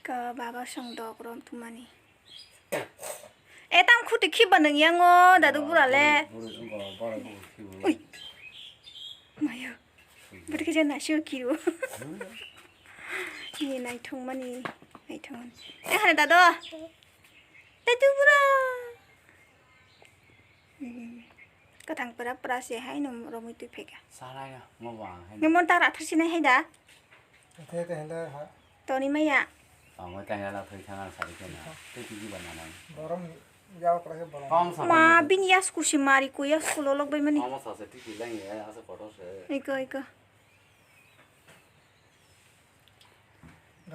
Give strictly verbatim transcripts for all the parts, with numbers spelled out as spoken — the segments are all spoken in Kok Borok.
Ka baba song dok rom tumani. E tam khuti khiba nang yango dadu bura le. Buru, buru, buru, buru, khibo. Ui. Mayo. Budi khe jana sio kiro. Ni naithong mani, naithong mani. E hana dado. Dadu bura. Hmm. Kathang pura pura se hai no romwi twi pheka. Sanai no, mo ba hai. Ni mon ta ra thar sinai hai da. Te te henda ha. Toni maya. Tongwi kainala thwi thang ang sari khe na. Tei tigi ba nanang. Borom yao kla khe borom. Kong sa. Ma bini yas kusi mari ku yas kulo lok bai mani. Omo sa se tigi lang ya asa kotor se. Iko iko.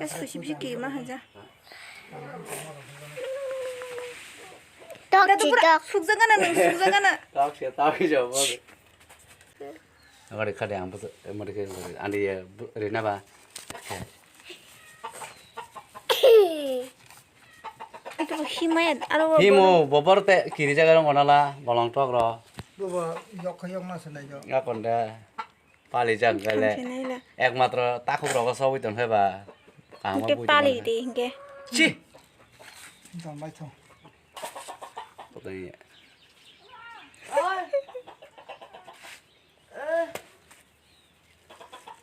Yas kusi bisi kiri ma haja. Tok Tok si pura tok. Sukjak gana nung sukjak gana. Tok se tok se jabo. Agari khade ang bus, mari ke, andi ye, rina ba. Itu himaya, aro Himo, bobor te, kiri jaga rong onala, bolong tok ro. Bobo, yok yok na senai yok. Akon da, pali jang kale. Senai la. Ekmatro takhuk rogo sowi tong khe ba. Kaham Hingke bui pali tong de, hingke. Chi. Dam bai thong. Potoi.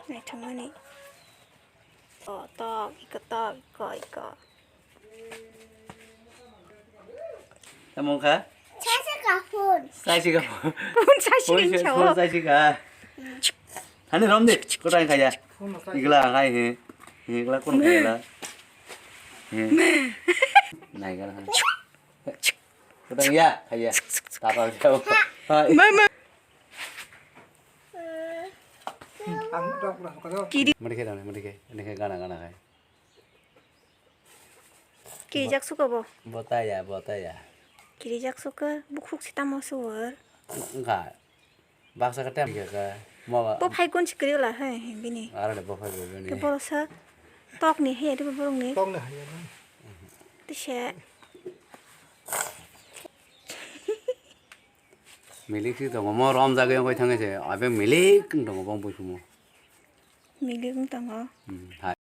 Naithokmani. O tok, iko tok, iko, iko. Tamo kha? Sasi ka phone. Sasi ka phone. Phone sasi Phone ni se- chawo. Phone sasi ka. Hani rom de, kotang kaya. Igla ngai he. He igla kon kaya la. He. Nai gara. Kotang ya, kaya. Tata jao. Hai. Mama. Ang dok lah kau. Mari ke dong, mari ke. Ini ke gana gana kai. Kirijak suka bo. Botaya, botaya. Kirijak suka, bukhuk sitamo suwar. Enggak. Baksa ketem ya ke. Mau Bo phai kun sikri la hai bini. Ara de bo phai bo bini. Ke boro sa tok ni hai de borong ni. Tong na haya na. Tise. Milik si tongo mo rom jagwi ongoi thangwi se. Abe milik tongo bong busumo. Milik tongo. Hmm, hai.